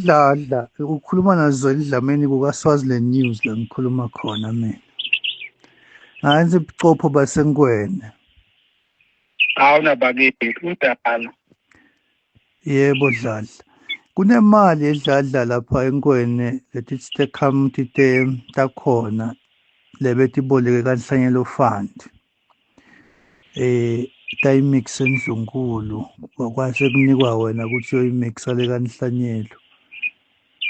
Dladla, ukhuluma nazo Dlamini kuka-Swaziland News la ngikhuluma khona mina. Ngani ubucopho basenkwene. Awuna bakithi kudala. Yebo Dladla. Kunemali edladla lapha enkwene leti tekhamuti te takhona lebetiboleke kaNhlanyelo Fund. Tayimix endlunkulu kwase kunikwa wena ukuthi uyoyimixa le kaNhlanyelo.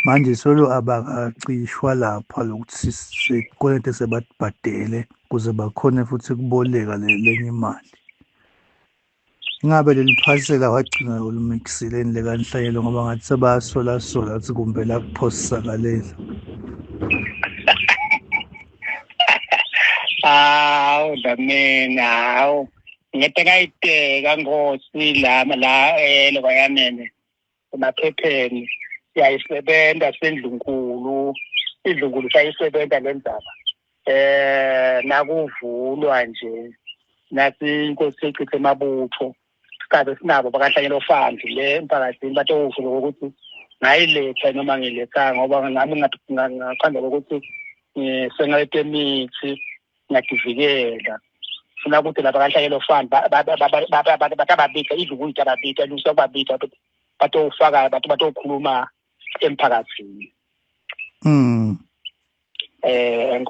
Manje solo abakacishwa lapha lokuthi sikwelete sebabhadele kuze bakhone futhi kuboleka lenye imali. Ingabe leli phasela wagcina ulimixileni lekaNhlanyelo ngoba ngathi sebayasola sola ukuthi kumbe la kuphosakalela. Hawu Dlamini, hawu ngete ngayiteka Nkosi lama la elobayanene emaphepheni siyayisebenza sendlunkulu, indlunkulu sayisebenza le ndaba. Nakuvulwa nje nasi inkosi echithe emabutho sikabe sinabo bakaNhlanyelo Fund le emphakathini batowusho lokuthi ngayiletha noma ngilethanga ngoba nami ngaqanda ukuthi sengalete imithi ngiyadivikela. Funa ukuthi laba kaNhlanyelo Fund batababika idlunkulu itababika lusa kubabika batofaka bantu batokhuluma emphakathini.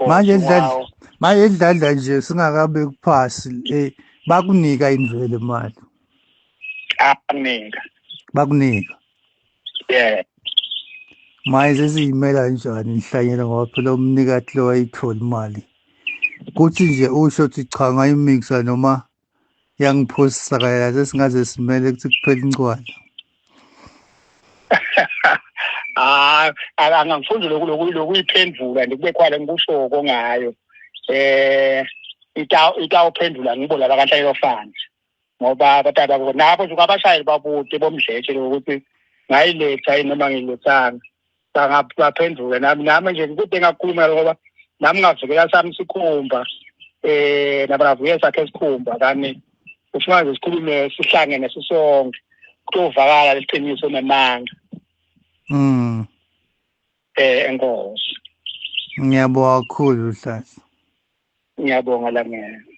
Manje Dladla, manje Dladla nje singakabe kuphasi bakunika invele imali. Akunika. Bakunika. Yeah. Manje sesiyimela kanjani inhlanyelo ngoba phela umnikati lo wayithola imali. Kuthi nje usho ukuthi cha ngayimixa noma yangiphosisa kaya sesingaze simele ukuthi kuphele incwala. Ah, angifundi lokhu lokuyiphendula ndikube khwale ngikushoko ngayo. Itawuphendula ngibo laba kaNhlanyelo Fund ngoba bataba nabo nje abashayeli babude bomdletshe lokuthi ngayiletha noma ngilethanga bangaphendula nami nje kude ngakhuluma ngoba nami ngavikela sami sikhumba nabavuye sakhe sikhumba kani ufuna nje sikhulume sihlangene sisonke kuzovakala leqiniso nemanga. Enkosi. Ngiyabonga kakhulu Dladla. Ngiyabonga la ngeke.